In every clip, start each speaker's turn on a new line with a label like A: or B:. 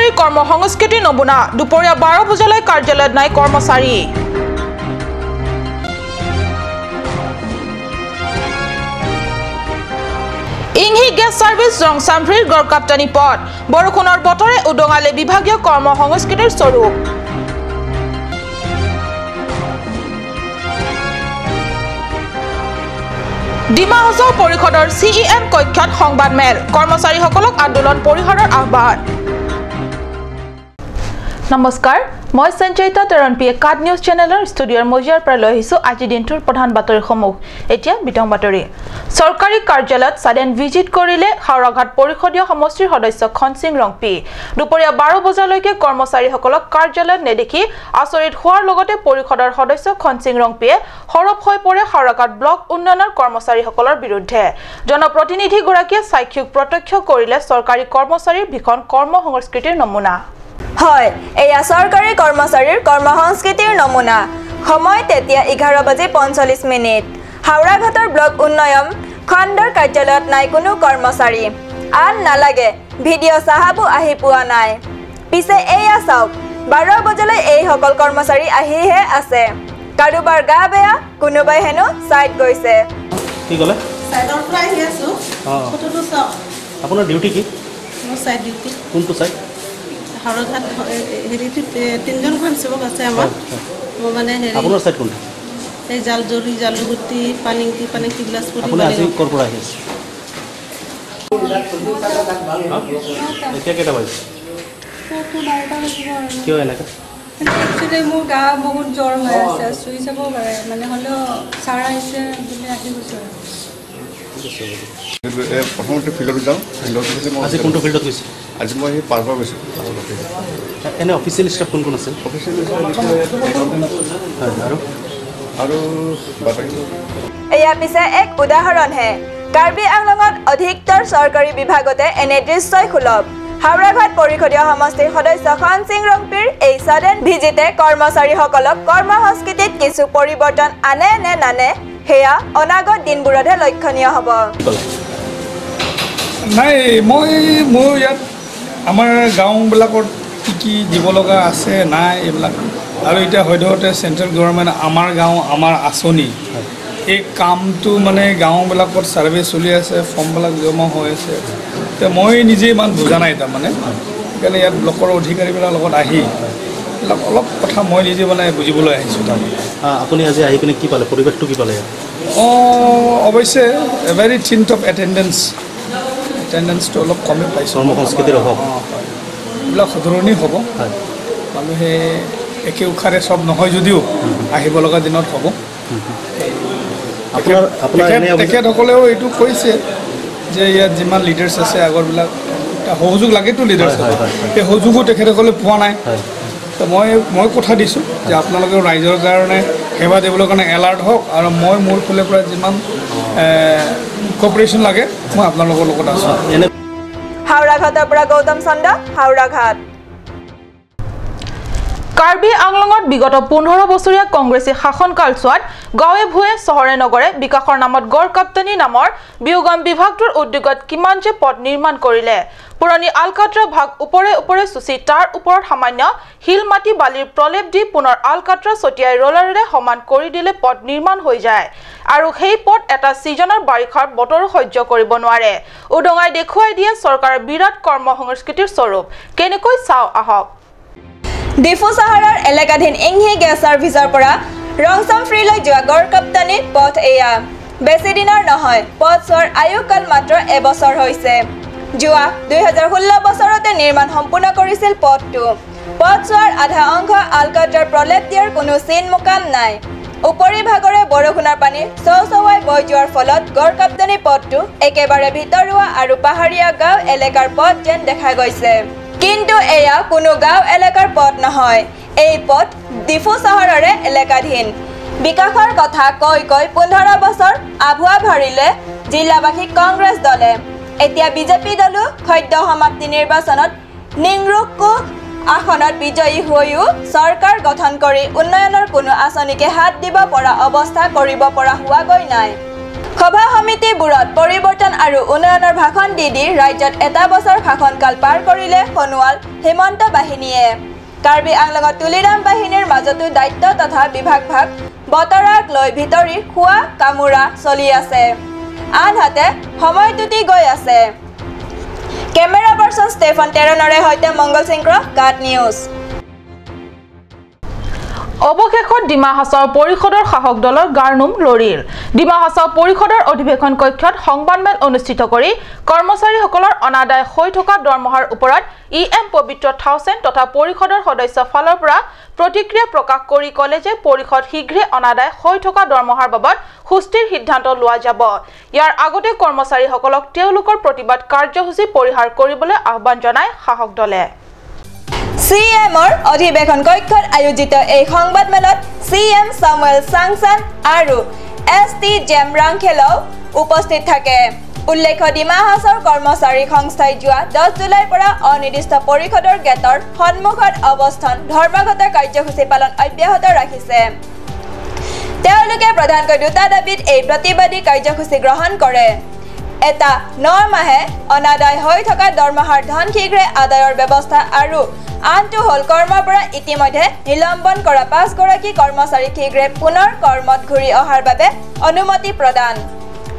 A: কৰ্মচাৰীৰ কৰ্ম সংস্কৃতিৰ নমুনা। দুপৰীয়া 12 বজালৈ কাৰ্যালয়ত নাই কৰ্মচাৰী। ইংহি গেছ ছাৰ্ভিচ ৰংচামফ্ৰীৰ গড়কাপ্তানি পথ। বৰষুণৰ বতৰে উদঙালে বিভাগীয় কৰ্ম সংস্কৃতিৰ স্বৰূপ। ডিমা হাছাও পৰিষদৰ CEM কক্ষত সংবাদমেল। কৰ্মচাৰীসকলক আন্দোলন পৰিহাৰৰ আহ্বান। নমস্কাৰ, মই সঞ্চয়িতা তৰণপিয়ে কাট নিউজ চেনেলৰ ষ্টুডিঅ'ৰ মজিয়াৰ পৰা লৈ আহিছোঁ আজিৰ দিনটোৰ প্ৰধান বাতৰিসমূহ। এতিয়া বিতং বাতৰি। চৰকাৰী কাৰ্যালয়ত ছাডেন ভিজিট কৰিলে হাওৰাঘাট পৰিষদীয় সমষ্টিৰ সদস্য খনসিং ৰংপি। দুপৰীয়া 12 বজালৈকে কৰ্মচাৰীসকলক কাৰ্যালয়ত নেদেখি আচৰিত হোৱাৰ লগতে পৰিষদৰ সদস্য খনসিং ৰংপিয়ে সৰব হৈ পৰে হাওৰাঘাট ব্লক উন্নয়নৰ কৰ্মচাৰীসকলৰ বিৰুদ্ধে। জনপ্ৰতিনিধিগৰাকীয়ে চাক্ষুষ প্ৰত্যক্ষ কৰিলে চৰকাৰী কৰ্মচাৰীৰ ভীষণ কৰ্ম সংস্কৃতিৰ নমুনা।
B: হয়, এয়া চৰকাৰী কৰ্মচাৰীৰ কৰ্ম সংস্কৃতিৰ নমুনা। সময় তেতিয়া 11:45। হাওৰাঘাটৰ ব্লক উন্নয়ন খণ্ডৰ কাৰ্যালয়ত নাই কোনো কৰ্মচাৰী। আন নালাগে, ভিডিঅ' চাহাবো আহি পোৱা নাই। পিছে এয়া চাওক, 12 বজালৈ এইসকল কৰ্মচাৰী আহিহে আছে। কাৰোবাৰ গা বেয়া, কোনোবাই হেনো ছাইড গৈছে।
C: কি ক'লে?
D: ছাইডৰ পৰা আহি আছোঁ। ফটোটো চাওক।
C: আপোনাৰ ডিউটি কি?
D: মোৰ ছাইড ডিউটি।
C: কোনটো ছাইড?
D: হাওৰাঘাট হেৰি তিনিজন গ্ৰামসেৱক আছে আমাৰ। মোৰ মানে হেৰি।
C: আপোনাৰ ছাইড কোনটো?
D: এই জালজৰি, জালুগুটি, পানিংটি, পানিংটি বিলাসপুৰ।
C: আপুনি আজি ক'ৰ পৰা আহি আছে? এতিয়া কেইটা বাজিছে? কিয় এনেকৈ?
E: একচুৱেলি মোৰ গা বহুত জ্বৰ হৈ আছে, চুই চাব পাৰে মানে, হ'লেও ছাৰ আহিছে বুলি আহি গৈছোঁ আৰু।
F: প্ৰথমতে ফিল্ডত যাওঁ। ফিল্ডত
C: আজি কোনটো ফিল্ডত গৈছে?
F: আজি মই সেই পাৰ্কৰ গৈছোঁ।
C: এনে অফিচিয়েল ষ্টাফ কোন কোন আছে?
F: অফিচিয়েল
C: আৰু
F: আৰু
B: এয়া পিছে এক উদাহৰণহে। কাৰ্বি আংলঙত অধিকতৰ চৰকাৰী বিভাগতে এনে দৃশ্যই সুলভ। হাওৰাঘাট পৰিষদীয় সমষ্টিৰ সদস্য খনসিং ৰংপিৰ এই ছাডেন ভিজিটে কৰ্মচাৰীসকলক কৰ্ম সংস্কৃতিত কিছু পৰিৱৰ্তন আনে নে নানে সেয়া অনাগত দিনবোৰতহে লক্ষণীয় হ'ব।
G: নাই, মই মোৰ ইয়াত আমাৰ গাঁওবিলাকত কি কি দিব লগা আছে নাই এইবিলাক, আৰু এতিয়া সদ্যহতে চেণ্ট্ৰেল গভৰ্ণমেণ্ট আমাৰ গাঁও আমাৰ আঁচনি, এই কামটো মানে গাঁওবিলাকত ছাৰ্ভে চলি আছে, ফৰ্মবিলাক জমা হৈ আছে। এতিয়া মই নিজে ইমান বুজা নাই তাৰমানে, সেইকাৰণে ইয়াত ব্লকৰ অধিকাৰীবিলাকৰ লগত আহি এইবিলাক অলপ কথা মই নিজে মানে বুজিবলৈ আহিছোঁ তাৰমানে।
C: আপুনি আজি আহি পিনে কি পালে? পৰিৱেশটো কি পালে?
G: অঁ, অৱশ্যে ভেৰি থিন অফ এটেণ্ডেঞ্চ, এটেণ্ডেঞ্চটো অলপ কমেই পাইছোঁ।
C: কৰ্ম সংস্কৃতিৰ অভাৱ।
G: এইবিলাক শুধৰণি হ'ব, মানুহে একে উশাৰে চব নহয় যদিও আহিব লগা দিনত হ'ব। তেখেতসকলেও এইটো কৈছে যে ইয়াত যিমান লিডাৰ্ছ আছে আগৰবিলাক সহযোগ লাগেতো লিডাৰ্ছ, সেই সহযোগো তেখেতসকলে পোৱা নাই। তো মই কথা দিছোঁ যে আপোনালোকেও ৰাইজৰ কাৰণে সেৱা দিবলৈ কাৰণে এলাৰ্ট হওক, আৰু মই মোৰ ফালৰ পৰা যিমান কপাৰেশ্যন লাগে মই আপোনালোকৰ লগত আছোঁ।
B: হাওৰাঘাটৰ পৰা গৌতম চন্দ্ৰ, হাওৰাঘাট।
A: কাৰ্বি আংলঙত বিগত 15 বছৰীয়া কংগ্ৰেছী শাসনকালছোৱাত গাঁৱে ভূঞে চহৰে নগৰে বিকাশৰ নামত গড়কাপ্তানি নামৰ বিয়োগম বিভাগটোৰ উদ্যোগত কিমান যে পথ নিৰ্মাণ কৰিলে। পুৰণি আলকাট্ৰা ভাগ ওপৰে ওপৰে চুচি তাৰ ওপৰত সামান্য শিল মাটি বালিৰ প্ৰলেপ দি পুনৰ আলকাট্ৰা ছটিয়াই ৰোলাৰেৰে সমান কৰি দিলে পথ নিৰ্মাণ হৈ যায়, আৰু সেই পথ এটা ছিজনৰ বাৰিষাৰ বতৰো সহ্য কৰিব নোৱাৰে। উদঙাই দেখুৱাই দিয়ে চৰকাৰৰ বিৰাট কৰ্ম সংস্কৃতিৰ স্বৰূপ। কেনেকৈ চাওঁ আহক।
B: ডিফু চহৰৰ এলেকাধীন ইংহি গেছ ছাৰ্ভিচৰ পৰা ৰংচামফ্ৰীলৈ যোৱা গড়কাপ্তানি পথ এয়া। বেছি দিনৰ নহয়, পথছোৱাৰ আয়ুকাল মাত্ৰ এবছৰ হৈছে। যোৱা 2016 বছৰতে নিৰ্মাণ সম্পূৰ্ণ কৰিছিল পথটো। পথছোৱাৰ আধা অংশ আলকাট্ৰাৰ প্ৰলেপ দিয়াৰ কোনো চিন মোকাম নাই। উপৰিভাগৰে বৰষুণৰ পানী চৌচৌৱাই বৈ যোৱাৰ ফলত গড়কাপ্তানি পথটো একেবাৰে ভিতৰুৱা আৰু পাহাৰীয়া গাঁও এলেকাৰ পথ যেন দেখা গৈছে। কিন্তু এয়া কোনো গাঁও এলেকাৰ পথ নহয়, এই পথ ডিফু চহৰৰে এলেকাধীন। বিকাশৰ কথা কৈ কৈ 15 বছৰ আভুৱা ভৰিলে জিলাবাসী কংগ্ৰেছ দলে। এতিয়া বিজেপি দলো সদ্য সমাপ্তি নিৰ্বাচনত নিংৰুকুখ আসনত বিজয়ী হৈও চৰকাৰ গঠন কৰি উন্নয়নৰ কোনো আঁচনিকে হাত দিব পৰা অৱস্থা কৰিব পৰা হোৱাগৈ নাই। সভা সমিতিবোৰত পৰিৱৰ্তন আৰু উন্নয়নৰ ভাষণ দি দি ৰাজ্যত এটা বছৰ শাসনকাল পাৰ কৰিলে সোণোৱাল হিমন্ত বাহিনীয়ে। কাৰ্বি আংলঙত তুলিৰাম বাহিনীৰ মাজতো দায়িত্ব তথা বিভাগ ভাগ বতৰাক লৈ ভিতৰি খোৱা কামোৰা চলি আছে। আনহাতে সময় টুটি গৈ আছে। কেমেৰা পাৰ্চন ষ্টেফন টেৰণৰে সৈতে মংগল সিং, কাট নিউজ।
A: অৱশেষত ডিমা হাছাও পৰিষদৰ শাসক দলৰ গাৰ নোম লৰিল। ডিমা হাছাও পৰিষদৰ অধিৱেশন কক্ষত সংবাদমেল অনুষ্ঠিত কৰি কৰ্মচাৰীসকলৰ অনাদায় হৈ থকা দৰমহাৰ ওপৰত ই এম পবিত্ৰ থাউচেন তথা পৰিষদৰ সদস্য ফালৰ পৰা প্ৰতিক্ৰিয়া প্ৰকাশ কৰি ক'লে যে পৰিষদ শীঘ্ৰে অনাদায় হৈ থকা দৰমহাৰ বাবদ সুস্থিৰ সিদ্ধান্ত লোৱা যাব। ইয়াৰ আগতে কৰ্মচাৰীসকলক তেওঁলোকৰ প্ৰতিবাদ কাৰ্যসূচী পৰিহাৰ কৰিবলৈ আহ্বান জনায় শাসক দলে।
B: চি এমৰ অধিৱেশন কক্ষত আয়োজিত এই সংবাদমেলত চি এম চামুৱেল চাংচান আৰু এছ টি জেম ৰাংখেলও উপস্থিত থাকে। উল্লেখ্য, ডিমা হাছাওৰ কৰ্মচাৰী সংস্থাই যোৱা 10 জুলাইৰ পৰা অনিৰ্দিষ্ট পৰিষদৰ গেটৰ সন্মুখত অৱস্থান ধৰ্মঘটৰ কাৰ্যসূচী পালন অব্যাহত ৰাখিছে। তেওঁলোকে প্ৰধানকৈ দুটা দাবীত এই প্ৰতিবাদী কাৰ্যসূচী গ্ৰহণ কৰে। এটা, 9 মাহে অনাদায় হৈ থকা দৰমহাৰ ধন শীঘ্ৰে আদায়ৰ ব্যৱস্থা আৰু আনটো হ'ল কৰ্মৰ পৰা ইতিমধ্যে নিলম্বন কৰা 5 গৰাকী কৰ্মচাৰীক শীঘ্ৰে পুনৰ কৰ্মত ঘূৰি অহাৰ বাবে অনুমতি প্ৰদান।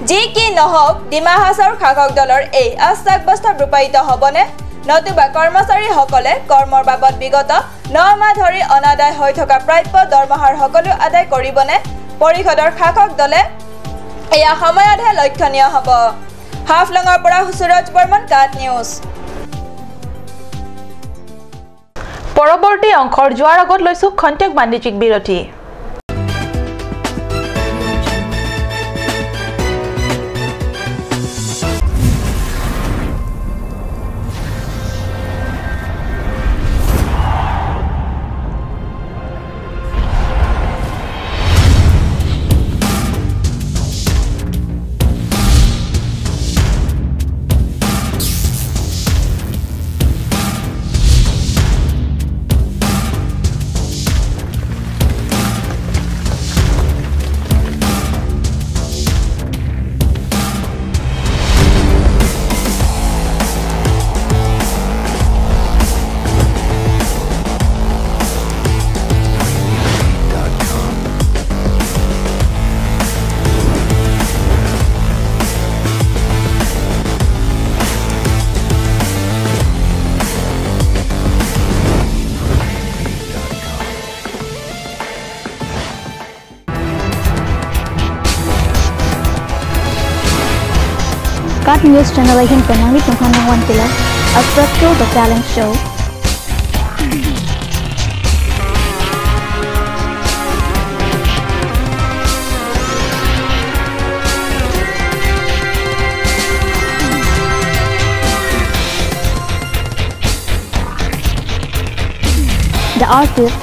B: যি কি নহওক, ডিমা হাছাওৰ শাসক দলৰ এই আশ্বাস বাস্তৱ ৰূপায়িত হ'বনে নতুবা কৰ্মচাৰীসকলে কৰ্মৰ বাবদ বিগত 9 মাহ ধৰি অনাদায় হৈ থকা প্ৰাপ্য দৰমহাৰ সকলো আদায় কৰিবনে পৰিষদৰ শাসক দলে, এয়া সময়তহে লক্ষণীয় হ'ব। হাফলঙৰ পৰা সুৰজ বৰ্মন, কাট নিউজ।
A: পৰৱৰ্তী অংশৰ যোৱাৰ আগত লৈছো খন্তেক বাণিজ্যিক বিৰতি।
H: Kat News Channel ahin penangi tunghanang wan pila Attracto the Talent Show. The artist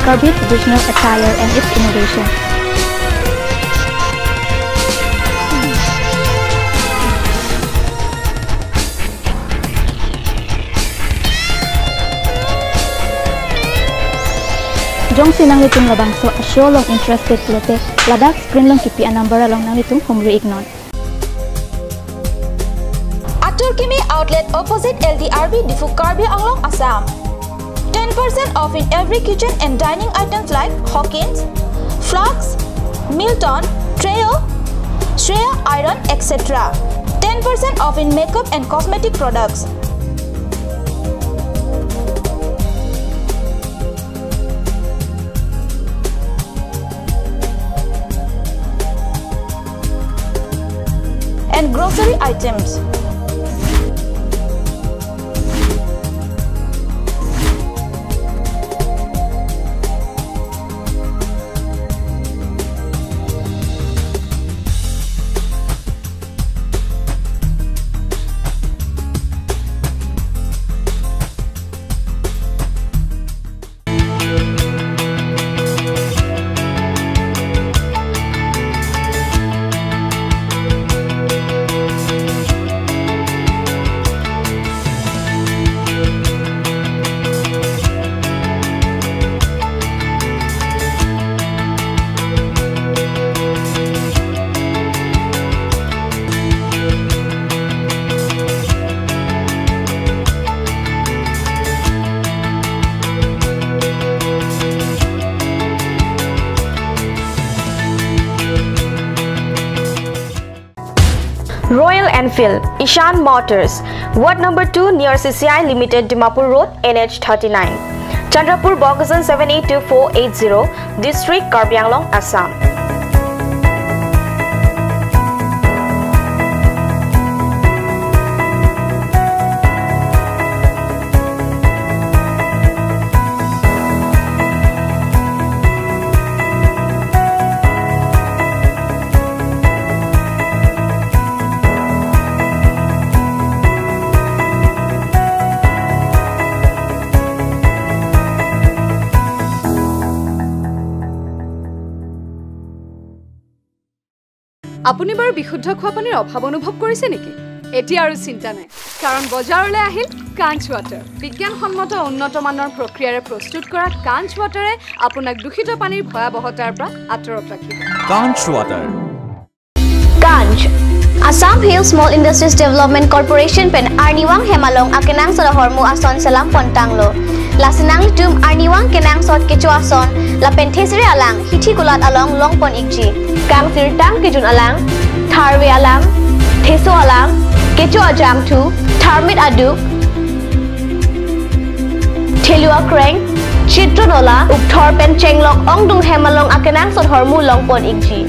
H: Karbi traditional attire and its innovation. Jong sinang litung labang so asyo long interested lote Ladakh screen long kipi anambara long nang litung humri ignon.
A: Aturkimi outlet opposite LDRB Diphu Karbi Anglong, Assam. 10% off in every kitchen and dining items like Hawkins, Flux, Milton, Treo, Shreya Iron, etc. 10% off in makeup and cosmetic products. And grocery items.
I: Royal Enfield, Ishan Motors, Ward number 2 near CCI Limited, Dimapur Road, NH 39, Chandrapur, Bokajan 782480, District Karbi Anglong, Assam.
J: আপুনি বাৰু বিশুদ্ধ খোৱা পানীৰ অভাৱ অনুভৱ কৰিছে নেকি? এতিয়া আৰু চিন্তা নাই, কাৰণ বজাৰলৈ আহিল কাঞ্চ ৱাটাৰ। বিজ্ঞানসন্মত উন্নত মানৰ প্ৰক্ৰিয়াৰে প্ৰস্তুত কৰা কাঞ্চ ৱাটাৰে আপোনাক দূষিত পানীৰ ভয়াৱহতাৰ পৰা আঁতৰত ৰাখিব।
K: Kanch water.
L: Kanch Assam Hill Small Industries Development Corporation pen arniwang hemalong akenang soda hormu ason salam pontanglo lasinang litum arniwang kenang sot kecho ason lapen thesre alang hithi kulat along long pon ikji kang sir tang kijun alang tharwe alang theso alang kecho ajam thu tharmit adu thelua kreng chitronola ukthor pen chenglok ongdung hemalong akenang sot hormu long pon ikji.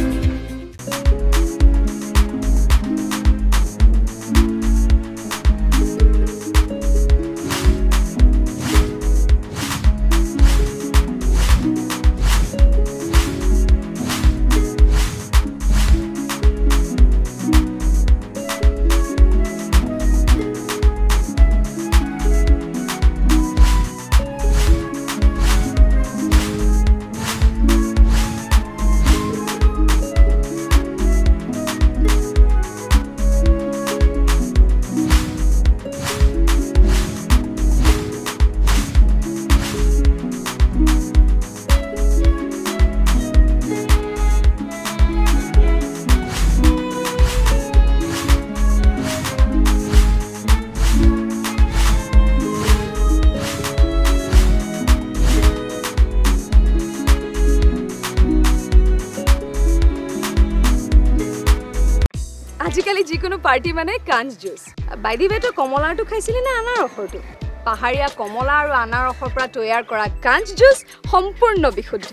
J: আজিকালি যিকোনো party মানে কাঞ্চ juice. By the ৱে, তই কমলাৰটো খাইছিলি নে আনাৰসৰটো? পাহাৰীয়া কমলা আৰু আনাৰসৰ পৰা তৈয়াৰ কৰা কাঞ্চ জুচ সম্পূৰ্ণ বিশুদ্ধ।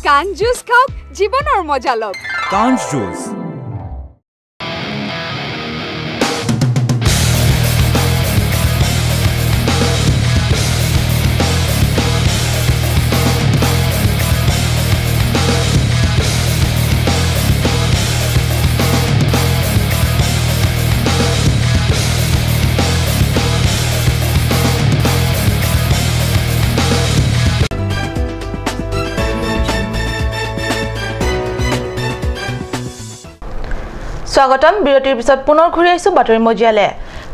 J: কাঞ্চ জুচ খাওক, জীৱনৰ মজা লওক।
K: কাঞ্চ জুচ।
A: স্বাগতম। বিৰতিৰ পিছত পুনৰ ঘূৰি আহিছো বাতৰি মজিয়ালে।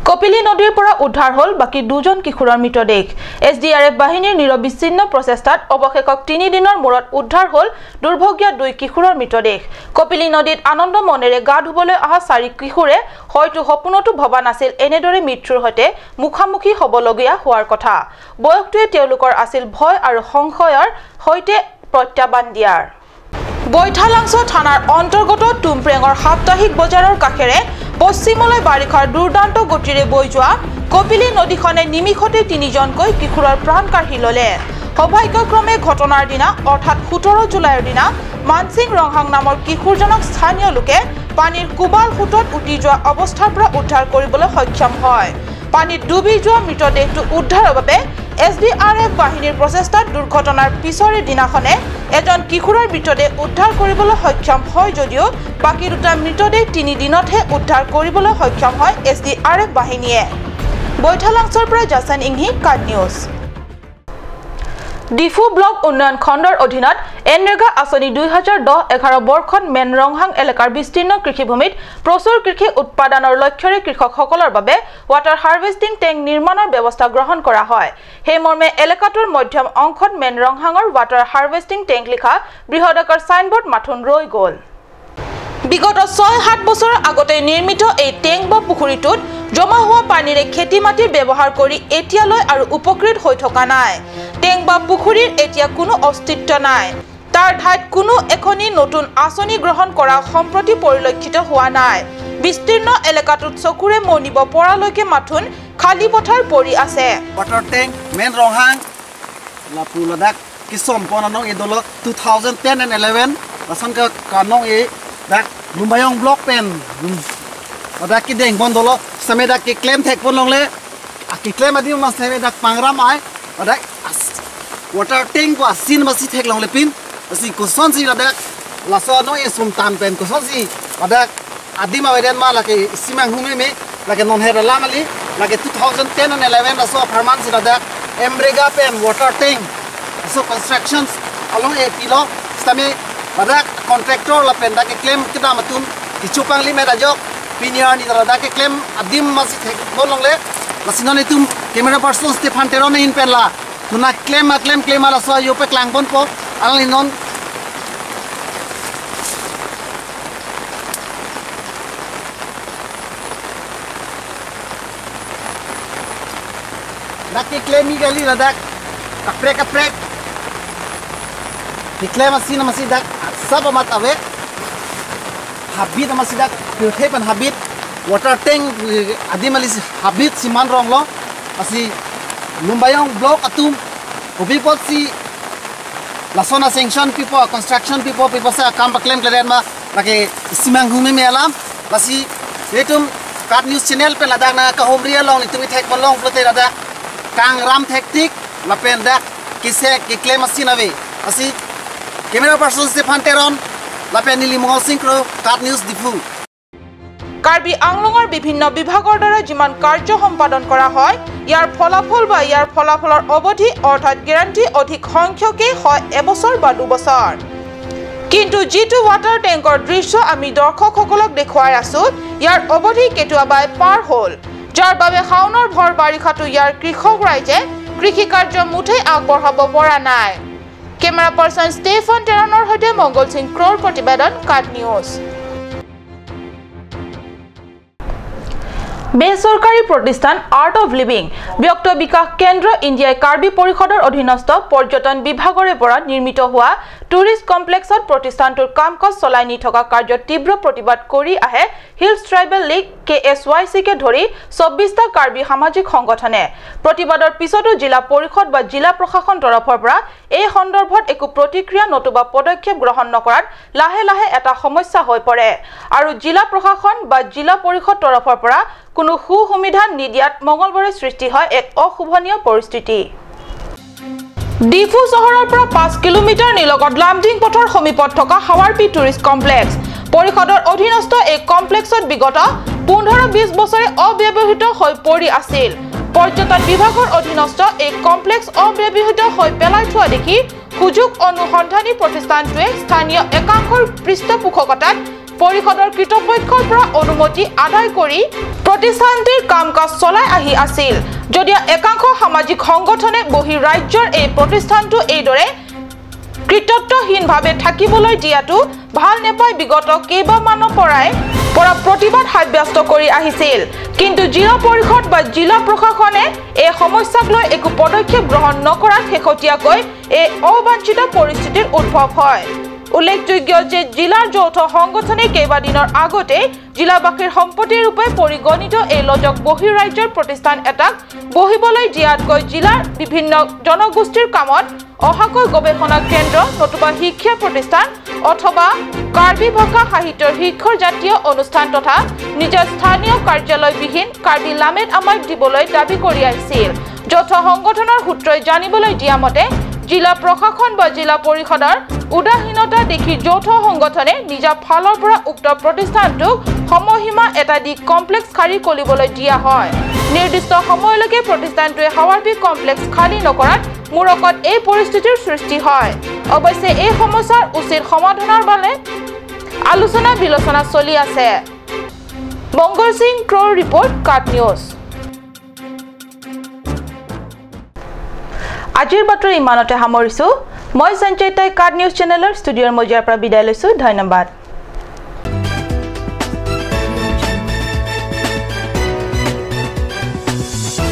A: কপিলী নদীৰ পৰা উদ্ধাৰ হ'ল বাকী দুজন কিশোৰৰ মৃতদেহ। এছ ডি আৰ এফ বাহিনীৰ নিৰবিচ্ছিন্ন প্ৰচেষ্টাত অৱশেষত 3 দিনৰ মূৰত উদ্ধাৰ হ'ল দুৰ্ভগীয়া দুই কিশোৰৰ মৃতদেহ। কপিলী নদীত আনন্দ মনেৰে গা ধুবলৈ অহা 4 কিশোৰে হয়তো সপোনতো ভবা নাছিল এনেদৰে মৃত্যুৰ সৈতে মুখামুখি হ'বলগীয়া হোৱাৰ কথা। বয়সটোৱে তেওঁলোকৰ আছিল ভয় আৰু সংশয়ৰ সৈতে প্ৰত্যাহ্বান দিয়াৰ। বৈঠালাংছ থানাৰ অন্তৰ্গত টুমপ্ৰেঙৰ সাপ্তাহিক বজাৰৰ কাষেৰে পশ্চিমলৈ বাৰিষাৰ দুৰ্দান্ত গতিৰে বৈ যোৱা কপিলী নদীখনে নিমিষতে 3জনকৈ কিশোৰৰ প্ৰাণ কাঢ়ি ল'লে। সৌভাগ্যক্ৰমে ঘটনাৰ দিনা অৰ্থাৎ 17 জুলাইৰ দিনা মানসিং ৰংহাং নামৰ কিশোৰজনক স্থানীয় লোকে পানীৰ কোবাল সোঁতত উটি যোৱা অৱস্থাৰ পৰা উদ্ধাৰ কৰিবলৈ সক্ষম হয়। পানীত ডুবি যোৱা মৃতদেহটো উদ্ধাৰৰ বাবে এছ ডি আৰ এফ বাহিনীৰ প্ৰচেষ্টাত দুৰ্ঘটনাৰ পিছৰে দিনাখনে এজন কিশোৰৰ মৃতদেহ উদ্ধাৰ কৰিবলৈ সক্ষম হয় যদিও বাকী দুটা মৃতদেহ 3 দিনতহে উদ্ধাৰ কৰিবলৈ সক্ষম হয় এছ ডি আৰ এফ বাহিনীয়ে। বৈঠালাংছৰ পৰা জাছান ইংহি, কাট নিউজ। ডিফু ব্লক উন্নয়ন খণ্ডৰ অধীনত এনৰেগা আঁচনি 2010-11 বৰ্ষত মেন ৰংহাং এলেকাৰ বিস্তীৰ্ণ কৃষিভূমিত প্ৰচুৰ কৃষি উৎপাদনৰ লক্ষ্যৰে কৃষকসকলৰ বাবে ৱাটাৰ হাৰ্ভেষ্টিং টেংক নিৰ্মাণৰ ব্যৱস্থা গ্ৰহণ কৰা হয়। সেই মৰ্মে এলেকাটোৰ মধ্যম অংশত মেন ৰংহাঙৰ ৱাটাৰ হাৰ্ভেষ্টিং টেংক লিখা বৃহদাকাৰ চাইনবোৰ্ড মাথোন ৰৈ গ'ল। বিগত 6-7 বছৰৰ আগতে নিৰ্মিত এই টেংক বা পুখুৰীটোত জমা হোৱা পানীৰে খেতি মাটিৰ ব্যৱহাৰ কৰি এতিয়ালৈ আৰু উপকৃত হৈ থকা নাই। টেংক বা পুখুৰীৰ এতিয়া কোনো অস্তিত্ব নাই। তাৰ ঠাইত কোনো এখনি নতুন আঁচনি গ্ৰহণ কৰা সম্প্ৰতি পৰিলক্ষিত হোৱা নাই। বিস্তীৰ্ণ এলেকাটোত চকুৰে মনিব পৰালৈকে মাথোন খালী পথাৰ পৰি আছে।
M: Water tank main Ronghang Lapu Ladakh kisom ponanong e dolo 2010 and 11 lasan ka kanong e dak Lumbayong block pen dak ki deng bon dolo same dak ki claim thek pon longle ki claim adi ma same dak pangram ai dak water tank ko asin masi thek longle pin asi kuson si dak laso no e sum tam pen kuson si dak adi ma weden ma lake simang hume me lake non her lamali lake 2010 and 11 laso farman si dak embrega pen water tank so constructions along a pilo stame badak contractor la pen dak claim kita matum kichupang li meda jok pinyar ni dak claim adim masi thek bolong le lasinon itum camera person Stefan Teron in pen la tuna claim claim claim ala so yo pe klang bon po along non dak claim gali dak kaprek kaprek claim asin masih dak sab amat ave habit masih dak pilthepan habit water tank adimali habit siman rong lo asi Lumbayong block atum people si lasona sanction people construction people people sa kam claim claim ma lake simang hume me alam lasi etum kat news channel pe ladak na ka home real long itumi thek long plote ladak kang ram thektik lapen dak kise ki claim asin ave asi camera person Stefan Teron lapen nili Mongol Singh Kat news Diphu.
A: Karbi আংলঙৰ বিভিন্ন বিভাগৰ দ্বাৰা যিমান কাৰ্য সম্পাদন কৰা হয় ইয়াৰ ফলাফল বা ইয়াৰ ফলাফলৰ অৱধি অৰ্থাৎ গেৰাণ্টি অধিক সংখ্যকেই হয় এবছৰ বা দুবছৰ। কিন্তু যিটো ৱাটাৰ টেংকৰ দৃশ্য আমি দৰ্শকসকলক দেখুৱাই আছো ইয়াৰ অৱধি কেতিয়াবাই পাৰ হ'ল, যাৰ বাবে শাওনৰ ভৰ বাৰিষাতো ইয়াৰ কৃষক ৰাইজে কৃষি কাৰ্য মুঠেই আগবঢ়াব পৰা নাই। কেমেৰা পাৰ্চন ষ্টেফান টেৰণৰ সৈতে মংগল সিং ক্ৰ'ৰ প্ৰতিবেদন, কাট নিউজ। বেচৰকাৰী প্ৰতিষ্ঠান আৰ্ট অফ লিভিং ব্যক্ত বিকাশ কেন্দ্ৰ ইণ্ডিয়াই কাৰ্বি পৰিষদৰ অধীনস্থ পৰ্যটন বিভাগৰে পৰা নিৰ্মিত হোৱা টুৰিষ্ট কমপ্লেক্সত প্ৰতিষ্ঠানটোৰ কাম কাজ চলাই নি থকা কাৰ্যত তীব্ৰ প্ৰতিবাদ কৰি আহে হিলছ ট্ৰাইবেল লীগ KSYC-কে ধৰি 24টা কাৰ্বি সামাজিক সংগঠনে। প্ৰতিবাদৰ পিছতো জিলা পৰিষদ বা জিলা প্ৰশাসন তৰফৰ পৰা এই সন্দৰ্ভত একো প্ৰতিক্ৰিয়া নতুবা পদক্ষেপ গ্ৰহণ নকৰাত লাহে লাহে এটা সমস্যা হৈ পৰে আৰু জিলা প্ৰশাসন বা জিলা পৰিষদ তৰফৰ পৰা কোনো সুসুবিধা নিদিয়াত মঙ্গলবাৰে সৃষ্টি হয় এক অশোভনীয় পৰিস্থিতি। ডিফু চহৰৰ পৰা 5 কিলোমিটাৰ নিলগত লামডিং পথৰ সমীপত থকা হাৱাৰপি টুৰিষ্ট কমপ্লেক্স পৰিষদৰ অধীনস্থ এই কমপ্লেক্সত বিগত 15-20 বছৰে অব্যৱহৃত হৈ পৰি আছিল। পৰ্যটন বিভাগৰ অধীনস্থ এই কমপ্লেক্স অব্যৱহৃত হৈ পেলাই থোৱা দেখি সুযোগ অনুসন্ধানী প্ৰতিষ্ঠানটোৱে স্থানীয় একাংশৰ পৃষ্ঠপোষকতাত পৰিষদৰ কৰ্তৃপক্ষৰ পৰা অনুমতি আদায় কৰি প্ৰতিষ্ঠানটিৰ কাম কাজ চলাই আহি আছিল। যদিও একাংশ সামাজিক সংগঠনে বহি ৰাজ্যৰ এই প্ৰতিষ্ঠানটো এইদৰে কৃতত্বহীনভাৱে থাকিবলৈ দিয়াটো ভাল নেপাই বিগত কেইবামানৰ পৰা প্ৰতিবাদ সাব্যস্ত কৰি আহিছিল। কিন্তু জিলা পৰিষদ বা জিলা প্ৰশাসনে এই সমস্যাক লৈ একো পদক্ষেপ গ্ৰহণ নকৰাত শেহতীয়াকৈ এই অবাঞ্ছিত পৰিস্থিতিৰ উদ্ভৱ হয়। উল্লেখযোগ্য যে জিলাৰ যৌথ সংগঠনে কেইবাদিনৰ আগতে জিলাবাসীৰ সম্পত্তিৰূপে পৰিগণিত এই লজক বহিৰাজ্যৰ প্ৰতিষ্ঠান এটাক বহিবলৈ দিয়াতকৈ জিলাৰ বিভিন্ন জনগোষ্ঠীৰ কামত অহাকৈ গৱেষণা কেন্দ্ৰ নতুবা শিক্ষা প্ৰতিষ্ঠান অথবা কাৰ্বি ভাষা সাহিত্যৰ শিক্ষৰ জাতীয় অনুষ্ঠান তথা নিজৰ স্থানীয় কাৰ্যালয়বিহীন কাৰ্বি লামেট আমাক দিবলৈ দাবী কৰি আহিছিল। যৌথ সংগঠনৰ সূত্ৰই জানিবলৈ দিয়া মতে জিলা প্ৰশাসন বা জিলা পৰিষদৰ উদাসীনতা দেখি যৌথ সংগঠনে নিজা ফালৰ পৰা উক্ত প্ৰতিষ্ঠানটোক সময়সীমা এটা দি কমপ্লেক্স খালী কৰিবলৈ দিয়া হয়। নিৰ্দিষ্ট সময়লৈকে প্ৰতিষ্ঠানটোৱে হাৱাৰপি কমপ্লেক্স খালী নকৰাত মূৰকত এই পৰিস্থিতিৰ সৃষ্টি হয়। অৱশ্যে এই সমস্যাৰ উচিত সমাধানৰ বাবে আলোচনা বিলোচনা চলি আছে। মংগল সিং ক্ৰ'ৰ ৰিপৰ্ট, কাট নিউজ। আজিৰ বাতৰি ইমানতে সামৰিছোঁ। মই সঞ্চয়িতাই কাট নিউজ চেনেলৰ ষ্টুডিঅ'ৰ মজিয়াৰ পৰা বিদায় লৈছোঁ। ধন্যবাদ।